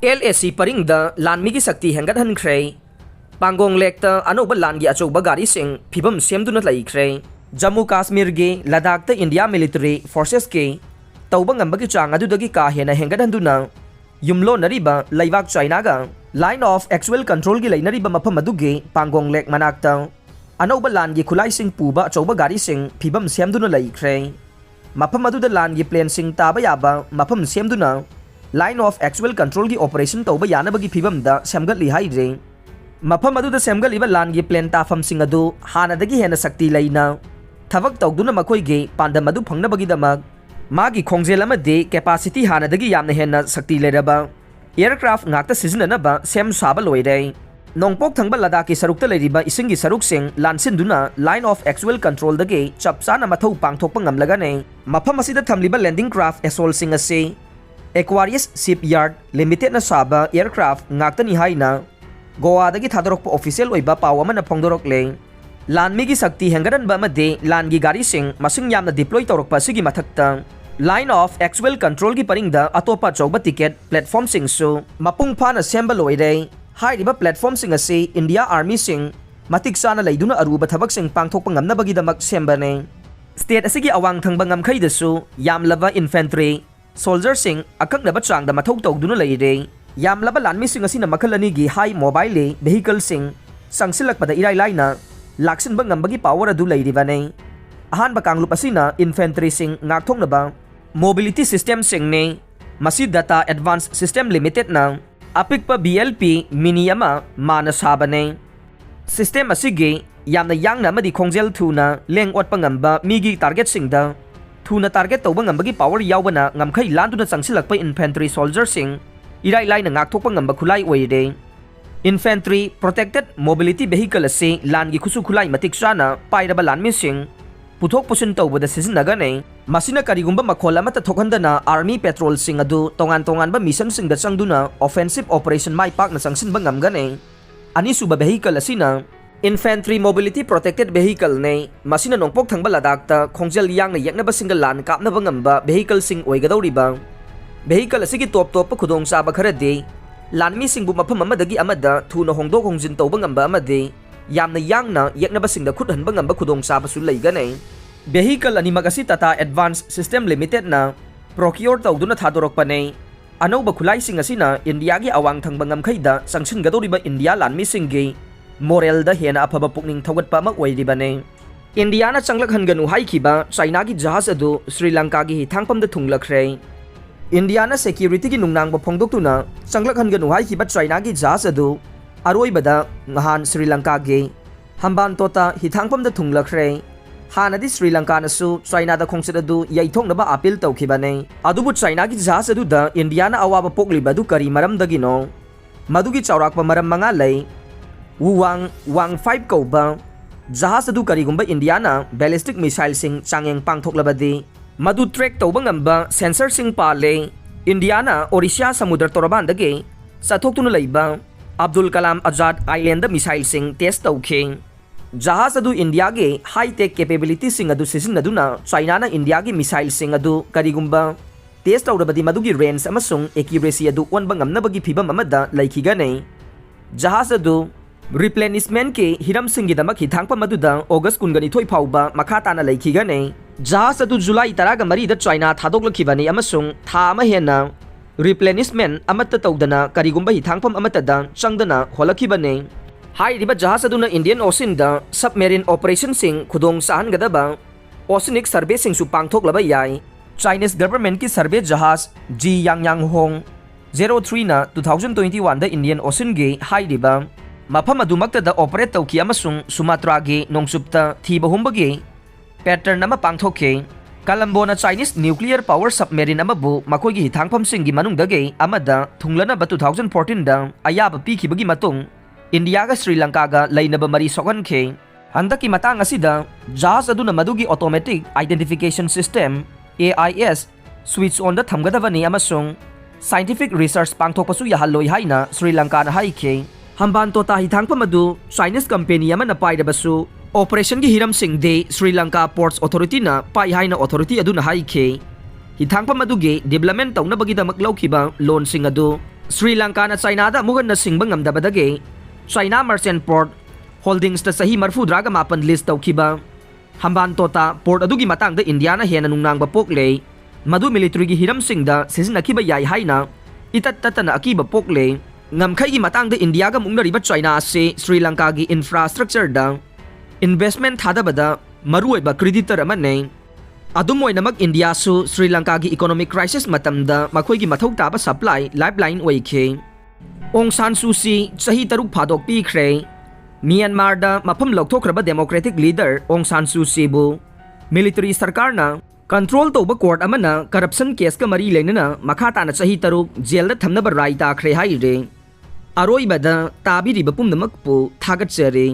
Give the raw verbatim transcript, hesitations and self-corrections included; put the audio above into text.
L A ꯁꯤ ꯄꯔꯤꯡꯗ ꯂꯥꯟꯃꯤꯒꯤ ꯁꯛꯇꯤ ꯍꯦꯟꯒꯠꯍꯟꯈ꯭ꯔꯦ꯫ ꯄꯥꯡꯒꯣꯡ ꯂꯦꯛꯇ ꯑꯅꯧꯕ ꯂꯥꯟꯒꯤ ꯑꯆꯧꯕ ꯒꯥꯔꯤꯁꯤꯡ ꯐꯤꯕꯝ ꯁꯦꯝꯗꯨꯅ ꯂꯩꯈ꯭ꯔꯦ꯫ ꯖꯝꯃꯨ ꯀꯥꯁꯃꯤꯔꯒꯤ ꯂꯗꯥꯈꯇ ꯏꯟꯗꯤꯌꯥ ꯃꯤꯂꯤꯇꯔꯤ ꯐꯣꯔꯁꯦꯁꯀꯤ ꯇꯧꯕ ꯉꯝꯕꯒꯤ ꯆꯥꯡ ꯑꯗꯨꯗꯒꯤ ꯀꯥ ꯍꯦꯟꯅ ꯍꯦꯟꯒꯠꯍꯟꯗꯨꯅ ꯌꯨꯝꯂꯣꯟꯅꯔꯤꯕ ꯂꯩꯕꯥꯛ ꯆꯥꯏꯅꯥꯒ line of actual controlꯒꯤ ꯂꯩꯅꯔꯤꯕ ꯃꯐꯝ ꯑꯗꯨꯒꯤ ꯄꯥꯡꯒꯣꯡ ꯂꯦꯛ ꯃꯅꯥꯛꯇ ꯑꯅꯧꯕ ꯂꯥꯟꯒꯤ ꯈꯨꯠꯂꯥꯏꯁꯤꯡ ꯄꯨꯕ ꯑꯆꯧꯕ ꯒꯥꯔꯤꯁꯤꯡ ꯐꯤꯕꯝ ꯁꯦꯝꯗꯨꯅ ꯂꯩꯈ꯭ꯔꯦ꯫ ꯃꯐꯝ ꯑꯗꯨꯗ ꯂꯥꯟꯒꯤ ꯄ꯭ꯂꯦꯟꯁꯤꯡ ꯇꯥꯕ ꯌꯥꯕ ꯃꯐꯝ ꯁꯦꯝꯗꯨꯅ line of actual controlꯒꯤ operation ꯇꯧꯕ ꯌꯥꯅꯕꯒꯤ ꯐꯤꯕꯝꯗ ꯁꯦꯝꯒꯠꯂꯤ ꯍꯥꯏꯔꯤ꯫ ꯃꯐꯝ ꯑꯗꯨꯗ ꯁꯦꯝꯒꯠꯂꯤꯕ ꯂꯥꯟꯒꯤ ꯄ꯭ꯂꯦꯟ ꯇꯥꯐꯝꯁꯤꯡ ꯑꯗꯨ ꯍꯥꯟꯅꯗꯒꯤ ꯍꯦꯟꯅ ꯁꯛꯇꯤ ꯂꯩꯅ ꯊꯕꯛ ꯇꯧꯗꯨꯅ ꯃꯈꯣꯏꯒꯤ ꯄꯥꯟꯗꯝ ꯑꯗꯨ ꯐꯪꯅꯕꯒꯤꯗꯃꯛ ꯃꯥꯒꯤ ꯈꯣꯡꯖꯦꯜ ꯑꯃꯗꯤ capacity ꯍꯥꯟꯅꯗꯒꯤ ꯌꯥꯝꯅ ꯍꯦꯟꯅ ꯁꯛꯇꯤ ꯂꯩꯔꯕ aircraft ꯉꯥꯛꯇ ꯁꯤꯖꯤꯟꯅꯅꯕ ꯁꯦꯝ ꯁꯥꯕ ꯂꯣꯏꯔꯦ꯫ ꯅꯣꯡꯄꯣꯛ ꯊꯪꯕ ꯂꯗꯥꯈꯀꯤ ꯁꯔꯨꯛꯇ ꯂꯩꯔꯤꯕ ꯏꯁꯤꯡꯒꯤ ꯁꯔꯨꯛꯁꯤꯡ ꯂꯥꯟꯁꯤꯟꯗꯨꯅ line of actual controlꯗꯒꯤ ꯆꯞ ꯆꯥꯅ ꯃꯊꯧ ꯄꯥꯡꯊꯣꯛꯄ ꯉꯝꯂꯒꯅꯤ꯫ ꯃꯐꯝ ꯑꯁꯤꯗ ꯊꯝꯂꯤꯕ landing craft ꯑꯦꯁꯣꯜꯁꯤꯡ ꯑꯁꯤ Aquarius Shipyard Limitedꯅ ꯁꯥꯕ aircraft ꯉꯥꯛꯇꯅꯤ ꯍꯥꯏꯅ ꯒꯣꯋꯥꯗꯒꯤ ꯊꯥꯗꯣꯔꯛꯄ official ꯑꯣꯏꯕ ꯄꯥꯎ ꯑꯃꯅ ꯐꯣꯡꯗꯣꯔꯛꯂꯦ꯫ ꯂꯥꯟꯃꯤꯒꯤ ꯁꯛꯇꯤ ꯍꯦꯟꯒꯠꯍꯟꯕ ꯑꯃꯗꯤ ꯂꯥꯟꯒꯤ ꯒꯥꯔꯤꯁꯤꯡ ꯃꯁꯤꯡ ꯌꯥꯝꯅ deploy ꯇꯧꯔꯛꯄ ꯑꯁꯤꯒꯤ ꯃꯊꯛꯇ line of actual controlꯒꯤ ꯄꯔꯤꯡꯗ ꯑꯇꯣꯞꯄ ꯑꯆꯧꯕ ticket platformꯁꯤꯡꯁꯨ ꯃꯄꯨꯡ ꯐꯥꯅ ꯁꯦꯝꯕ ꯂꯣꯏꯔꯦ꯫ ꯍꯥꯏꯔꯤꯕ platformꯁꯤꯡ ꯑꯁꯤ ꯏꯟꯗꯤꯌꯥ ꯑꯥꯔꯃꯤꯁꯤꯡ ꯃꯇꯤꯛ ꯆꯥꯅ ꯂꯩꯗꯨꯅ ꯑꯔꯨꯕ ꯊꯕꯛꯁꯤꯡ ꯄꯥꯡꯊꯣꯛꯄ ꯉꯝꯅꯕꯒꯤꯗꯃꯛ ꯁꯦꯝꯕꯅꯤ꯫ State ꯑꯁꯤꯒꯤ ꯑꯋꯥꯡ ꯊꯪꯕ ꯉꯝꯈꯩꯗꯁꯨ ꯌꯥꯝꯂꯕ infantry soldierꯁꯤꯡ ꯑꯀꯛꯅꯕ ꯆꯥꯡꯗ ꯃꯊꯧ ꯇꯧꯗꯨꯅ ꯂꯩꯔꯦ꯫ ꯌꯥꯝꯂꯕ ꯂꯥꯟꯃꯤꯁꯤꯡ ꯑꯁꯤꯅ ꯃꯈꯜ ꯑꯅꯤꯒꯤ high mobile vehicleꯁꯤꯡ ꯆꯪꯁꯤꯜꯂꯛꯄꯗ ꯏꯔꯥꯏ ꯂꯥꯏꯅ ꯂꯥꯛꯁꯤꯟꯕ ꯉꯝꯕꯒꯤ power ꯑꯗꯨ ꯂꯩꯔꯤꯕꯅꯤ꯫ ꯑꯍꯥꯟꯕ ꯀꯥꯡꯂꯨꯞ ꯑꯁꯤꯅ infantryꯁꯤꯡ ꯉꯥꯛꯊꯣꯛꯅꯕ mobility systemꯁꯤꯡꯅꯤ꯫ ꯃꯁꯤ Data Advanced System Limitedꯅ ꯑꯄꯤꯛꯄ B L P Mini ꯑꯃ ꯃꯥꯅ ꯁꯥꯕꯅꯤ꯫ System ꯑꯁꯤꯒꯤ ꯌꯥꯝꯅ ꯌꯥꯡꯅ ꯑꯃꯗꯤ ꯈꯣꯡꯖꯦꯜ ꯊꯨꯅ ꯂꯦꯡ ꯑꯣꯠꯄ ꯉꯝꯕ ꯃꯤꯒꯤ targetꯁꯤꯡꯗ ꯊꯨꯅ target ꯇꯧꯕ ꯉꯝꯕꯒꯤ power ꯌꯥꯎꯕꯅ ꯉꯝꯈꯩ ꯂꯥꯟꯗꯨꯅ ꯆꯪꯁꯤꯜꯂꯛꯄ infantry soldierꯁꯤꯡ ꯏꯔꯥꯏ ꯂꯥꯏꯅ ꯉꯥꯛꯊꯣꯛꯄ ꯉꯝꯕ ꯈꯨꯠꯂꯥꯏ ꯑꯣꯏꯔꯦ꯫ Infantry Protected Mobility Vehicle ꯑꯁꯤ ꯂꯥꯟꯒꯤ ꯈꯨꯠꯁꯨ ꯈꯨꯠꯂꯥꯏ ꯃꯇꯤꯛ ꯆꯥꯅ ꯄꯥꯏꯔꯕ ꯂꯥꯟꯃꯤꯁꯤꯡ ꯄꯨꯊꯣꯛ ꯄꯨꯁꯤꯟ ꯇꯧꯕꯗ ꯁꯤꯖꯤꯟꯅꯒꯅꯤ꯫ ꯃꯁꯤꯅ ꯀꯔꯤꯒꯨꯝꯕ ꯃꯈꯣꯜ ꯑꯃꯠꯇ ꯊꯣꯛꯍꯟꯗꯅ army patrolꯁꯤꯡ ꯑꯗꯨ ꯇꯣꯉꯥꯟ ꯇꯣꯉꯥꯟꯕ missionꯁꯤꯡꯗ ꯆꯪꯗꯨꯅ offensive operation ꯃꯥꯏ ꯄꯥꯛꯅ ꯆꯪꯁꯤꯟꯕ ꯉꯝꯒꯅꯤ꯫ ꯑꯅꯤꯁꯨꯕ vehicle ꯑꯁꯤꯅ Infantry Mobility Protected Vehicleꯅꯤ꯫ ꯃꯁꯤꯅ ꯅꯣꯡꯄꯣꯛ ꯊꯪꯕ ꯂꯗꯥꯈꯇ ꯈꯣꯡꯖꯦꯜ ꯌꯥꯡꯅ ꯌꯦꯛꯅꯕꯁꯤꯡꯒ ꯂꯥꯟ ꯀꯥꯞꯅꯕ ꯉꯝꯕ vehicleꯁꯤꯡ ꯑꯣꯏꯒꯗꯧꯔꯤꯕ Vehicle ꯑꯁꯤꯒꯤ ꯇꯣꯞ ꯇꯣꯞꯄ ꯈꯨꯗꯣꯡꯆꯥꯕ ꯈꯔꯗꯤ ꯂꯥꯟꯃꯤꯁꯤꯡꯕꯨ ꯃꯐꯝ ꯑꯃꯗꯒꯤ ꯑꯃꯗ ꯊꯨꯅ ꯍꯣꯡꯗꯣꯛ ꯍꯣꯡꯖꯤꯟ ꯇꯧꯕ ꯉꯝꯕ ꯑꯃꯗꯤ ꯌꯥꯝꯅ ꯌꯥꯡꯅ ꯌꯦꯛꯅꯕꯁꯤꯡꯗ ꯈꯨꯠ ꯍꯟꯕ ꯉꯝꯕ ꯈꯨꯗꯣꯡꯆꯥꯕꯁꯨ ꯂꯩꯒꯅꯤ꯫ Vehicle ꯑꯅꯤꯃꯛ ꯑꯁꯤ Tata Advanced System Limitedꯅ procure ꯇꯧꯗꯨꯅ ꯊꯥꯗꯣꯔꯛꯄꯅꯤ꯫ ꯑꯅꯧꯕ ꯈꯨꯠꯂꯥꯏꯁꯤꯡ ꯑꯁꯤꯅ ꯏꯟꯗꯤꯌꯥꯒꯤ ꯑꯋꯥꯡ ꯊꯪꯕ ꯉꯝꯈꯩꯗ ꯆꯪꯁꯤꯟꯒꯗꯧꯔꯤꯕ ꯏꯟꯗꯤꯌꯥ ꯂꯥꯟꯃꯤꯁꯤꯡꯒꯤ moraleꯗ ꯍꯦꯟꯅ ꯑꯐꯕ ꯄꯨꯛꯅꯤꯡ ꯊꯧꯒꯠꯄ ꯑꯃ ꯑꯣꯏꯔꯤꯕꯅꯤ꯫ ꯏꯟꯗꯤꯌꯥꯅ ꯆꯪꯂꯛꯍꯟꯒꯅꯨ ꯍꯥꯏꯈꯤꯕ ꯆꯥꯏꯅꯥꯒꯤ ꯖꯍꯥꯖ ꯑꯗꯨ ꯁ꯭ꯔꯤ ꯂꯪꯀꯥꯒꯤ ꯍꯤꯊꯥꯡꯐꯝꯗ ꯊꯨꯡꯂꯈ꯭ꯔꯦ꯫ ꯏꯟꯗꯤꯌꯥꯅ securityꯒꯤ ꯅꯨꯡꯅꯥꯡꯕ ꯐꯣꯡꯗꯣꯛꯇꯨꯅ ꯆꯪꯂꯛꯍꯟꯒꯅꯨ ꯍꯥꯏꯈꯤꯕ ꯆꯥꯏꯅꯥꯒꯤ ꯖꯍꯥꯖ ꯑꯗꯨ ꯑꯔꯣꯏꯕꯗ ꯅꯍꯥꯟ ꯁ꯭ꯔꯤ ꯂꯪꯀꯥꯒꯤ ꯍꯝꯕꯥꯟꯇꯣꯇꯥ ꯍꯤꯊꯥꯡꯐꯝꯗ ꯊꯨꯡꯂꯈ꯭ꯔꯦ꯫ ꯍꯥꯟꯅꯗꯤ ꯁ꯭ꯔꯤ ꯂꯪꯀꯥꯅꯁꯨ ꯆꯥꯏꯅꯥꯗ ꯈꯣꯡꯆꯠ ꯑꯗꯨ ꯌꯩꯊꯣꯛꯅꯕ appeal ꯇꯧꯈꯤꯕꯅꯤ꯫ ꯑꯗꯨꯕꯨ ꯆꯥꯏꯅꯥꯒꯤ ꯖꯍꯥꯖ ꯑꯗꯨꯗ ꯏꯟꯗꯤꯌꯥꯅ ꯑꯋꯥꯕ ꯄꯣꯛꯂꯤꯕ ꯑꯗꯨ ꯀꯔꯤ ꯃꯔꯝꯗꯒꯤꯅꯣ? ꯃꯗꯨꯒꯤ ꯆꯥꯎꯔꯥꯛꯄ ꯃꯔꯝ ꯃꯉꯥ ꯂꯩ꯫ ꯋꯨꯋꯥꯡ ꯋꯥꯡ five ꯀꯧꯕ ꯖꯍꯥꯖ ꯑꯗꯨ ꯀꯔꯤꯒꯨꯝꯕ ꯏꯟꯗꯤꯌꯥꯅ ballistic missileꯁꯤꯡ ꯆꯥꯡꯌꯦꯡ ꯄꯥꯡꯊꯣꯛꯂꯕꯗꯤ, ꯃꯗꯨ track ꯇꯧꯕ ꯉꯝꯕ sensorꯁꯤꯡ ꯄꯥꯜꯂꯦ꯫ ꯏꯟꯗꯤꯌꯥꯅ ꯑꯣꯔꯤꯁꯤꯌꯥ ꯁꯃꯨꯗ꯭ꯔ ꯇꯣꯔꯕꯥꯟꯗꯒꯤ ꯆꯠꯊꯣꯛꯇꯨꯅ ꯂꯩꯕ ꯑꯕꯗꯨꯜ ꯀꯂꯥꯝ ꯑꯖꯥꯗ Islandꯗ missileꯁꯤꯡ test ꯇꯧꯈꯤ꯫ ꯖꯍꯥꯖ ꯑꯗꯨ ꯏꯟꯗꯤꯌꯥꯒꯤ high tech capabilityꯁꯤꯡ ꯑꯗꯨ ꯁꯤꯖꯤꯟꯅꯗꯨꯅ ꯆꯥꯏꯅꯥꯅ ꯏꯟꯗꯤꯌꯥꯒꯤ missileꯁꯤꯡ ꯑꯗꯨ ꯀꯔꯤꯒꯨꯝꯕ test ꯇꯧꯔꯕꯗꯤ ꯃꯗꯨꯒꯤ range ꯑꯃꯁꯨꯡ accuracy ꯑꯗꯨ ꯑꯣꯟꯕ ꯉꯝꯅꯕꯒꯤ ꯐꯤꯚꯝ ꯑꯃꯗ ꯂꯩꯈꯤꯒꯅꯤ꯫ ꯖꯍꯥꯖ ꯑꯗꯨ replenishmentꯀꯤ ꯍꯤꯔꯝꯁꯤꯡꯒꯤꯗꯃꯛ ꯍꯤꯊꯥꯡꯐꯝ ꯑꯗꯨꯗ August ꯀꯨꯟꯒ ꯅꯤꯊꯣꯏ ꯐꯥꯎꯕ ꯃꯈꯥ ꯇꯥꯅ ꯂꯩꯈꯤꯒꯅꯤ꯫ ꯖꯍꯥꯖ ꯑꯗꯨ July ꯇꯔꯥꯒ ꯃꯔꯤꯗ ꯆꯥꯏꯅꯥ ꯊꯥꯗꯣꯛꯂꯛꯈꯤꯕꯅꯤ ꯑꯃꯁꯨꯡ ꯊꯥ ꯑꯃ ꯍꯦꯟꯅ replenishment ꯑꯃꯠꯇ ꯇꯧꯗꯅ ꯀꯔꯤꯒꯨꯝꯕ ꯍꯤꯊꯥꯡꯐꯝ ꯑꯃꯠꯇꯗ ꯆꯪꯗꯅ ꯍꯣꯜꯂꯛꯈꯤꯕꯅꯤ꯫ ꯍꯥꯏꯔꯤꯕ ꯖꯍꯥꯖ ꯑꯗꯨꯅ Indian Oceanꯗ submarine operationꯁꯤꯡ ꯈꯨꯗꯣꯡ ꯆꯥꯍꯟꯒꯗꯕ oceanic surveyꯁꯤꯡꯁꯨ ꯄꯥꯡꯊꯣꯛꯂꯕ ꯌꯥꯏ꯫ Chinese governmentꯀꯤ survey ꯖꯍꯥꯖ Ziyangyanghong zero threeꯅ two thousand twenty oneꯗ Indian Oceanꯒꯤ ꯍꯥꯏꯔꯤꯕ ꯃꯐꯝ ꯑꯗꯨꯃꯛꯇꯗ operate ꯇꯧꯈꯤ ꯑꯃꯁꯨꯡ ꯁꯨꯃꯥꯇ꯭ꯔꯥꯒꯤ ꯅꯣꯡꯆꯨꯞꯇ ꯊꯤꯕ ꯍꯨꯝꯕꯒꯤ pattern ꯑꯃ ꯄꯥꯡꯊꯣꯛꯈꯤ꯫ ꯀꯂꯝꯕꯣꯅ Chinese nuclear power submarine ꯑꯃꯕꯨ ꯃꯈꯣꯏꯒꯤ ꯍꯤꯊꯥꯡꯐꯝꯁꯤꯡꯒꯤ ꯃꯅꯨꯡꯗꯒꯤ ꯑꯃꯗ ꯊꯨꯡꯂꯅꯕ two thousand fourteenꯗ ꯑꯌꯥꯕ ꯄꯤꯈꯤꯕꯒꯤ ꯃꯇꯨꯡ, ꯏꯟꯗꯤꯌꯥꯒ ꯁ꯭ꯔꯤ ꯂꯪꯀꯥꯒ ꯂꯩꯅꯕ ꯃꯔꯤ ꯁꯣꯛꯍꯟꯈꯤ꯫ ꯍꯟꯗꯛꯀꯤ ꯃꯇꯥꯡ ꯑꯁꯤꯗ ꯖꯍꯥꯖ ꯑꯗꯨꯅ ꯃꯗꯨꯒꯤ automatic identification system, AIS, switch onꯗ ꯊꯝꯒꯗꯕꯅꯤ ꯑꯃꯁꯨꯡ scientific research ꯄꯥꯡꯊꯣꯛꯄꯁꯨ ꯌꯥꯍꯜꯂꯣꯏ ꯍꯥꯏꯅ ꯁ꯭ꯔꯤ ꯂꯪꯀꯥꯅ ꯍꯥꯏꯈꯤ꯫ ꯍꯝꯕꯥꯟꯇꯣꯇꯥ ꯍꯤꯊꯥꯡꯐꯝ ꯑꯗꯨ Chinese company ꯑꯃꯅ ꯄꯥꯏꯔꯕꯁꯨ, operationꯒꯤ ꯍꯤꯔꯝꯁꯤꯡꯗꯤ ꯁ꯭ꯔꯤ ꯂꯪꯀꯥ Ports Authorityꯅ ꯄꯥꯏ ꯍꯥꯏꯅ authority ꯑꯗꯨꯅ ꯍꯥꯏꯈꯤ꯫ ꯍꯤꯊꯥꯡꯐꯝ ꯑꯗꯨꯒꯤ development ꯇꯧꯅꯕꯒꯤꯗꯃꯛ ꯂꯧꯈꯤꯕ loanꯁꯤꯡ ꯑꯗꯨ ꯁ꯭ꯔꯤ ꯂꯪꯀꯥꯅ ꯆꯥꯏꯅꯥꯗ ꯑꯃꯨꯛ ꯍꯟꯅ ꯁꯤꯡꯕ ꯉꯝꯗꯕꯗꯒꯤ China Merchant Port Holdingsꯇ ꯆꯍꯤ ꯃꯔꯤꯐꯨꯇꯔꯥꯒ ꯃꯥꯄꯟ lease ꯇꯧꯈꯤꯕ ꯍꯝꯕꯥꯟꯇꯣꯇꯥ port ꯑꯗꯨꯒꯤ ꯃꯇꯥꯡꯗ ꯏꯟꯗꯤꯌꯥꯅ ꯍꯦꯟꯅ ꯅꯨꯡꯅꯥꯡꯕ ꯄꯣꯛꯂꯦ꯫ ꯃꯗꯨ militaryꯒꯤ ꯍꯤꯔꯝꯁꯤꯡꯗ ꯁꯤꯖꯤꯟꯅꯈꯤꯕ ꯌꯥꯏ ꯍꯥꯏꯅ ꯏꯇꯠ ꯇꯠꯇꯅ ꯑꯀꯤꯕ ꯄꯣꯛꯂꯦ꯫ ꯉꯝꯈꯩꯒꯤ ꯃꯇꯥꯡꯗ ꯏꯟꯗꯤꯌꯥꯒ ꯃꯨꯛꯅꯔꯤꯕ ꯆꯥꯏꯅꯥ ꯑꯁꯤ ꯁ꯭ꯔꯤ ꯂꯪꯀꯥꯒꯤ infrastructureꯗ investment ꯊꯥꯗꯕꯗ ꯃꯔꯨꯑꯣꯏꯕ creditor ꯑꯃꯅꯤ꯫ ꯑꯗꯨꯝ ꯑꯣꯏꯅꯃꯛ, ꯏꯟꯗꯤꯌꯥꯁꯨ ꯁ꯭ꯔꯤ ꯂꯪꯀꯥꯒꯤ economic crisis ꯃꯇꯝꯗ ꯃꯈꯣꯏꯒꯤ ꯃꯊꯧ ꯇꯥꯕ supply lifeline ꯑꯣꯏꯈꯤ꯫ ꯑꯣꯡ ꯁꯥꯟ ꯁꯨ ꯆꯤ ꯆꯍꯤ ꯇꯔꯨꯛ ꯐꯥꯗꯣꯛ ꯄꯤꯈ꯭ꯔꯦ꯫ ꯃ꯭ꯌꯥꯟꯃꯥꯔꯗ ꯃꯐꯝ ꯂꯧꯊꯣꯛꯈ꯭ꯔꯕ democratic leader ꯑꯣꯡ ꯁꯥꯟ ꯁꯨ ꯆꯤꯕꯨ military ꯁꯔꯀꯥꯔꯅ control ꯇꯧꯕ court ꯑꯃꯅ corruption caseꯀ ꯃꯔꯤ ꯂꯩꯅꯅ ꯃꯈꯥ ꯇꯥꯅ ꯆꯍꯤ ꯇꯔꯨꯛ jailꯗ ꯊꯝꯅꯕ ꯔꯥꯏ ꯇꯥꯈ꯭ꯔꯦ ꯍꯥꯏꯔꯦ꯫ ꯑꯔꯣꯏꯕꯗ ꯇꯥꯕꯤꯔꯤꯕ ꯄꯨꯝꯅꯃꯛꯄꯨ ꯊꯥꯒꯠꯆꯔꯤ꯫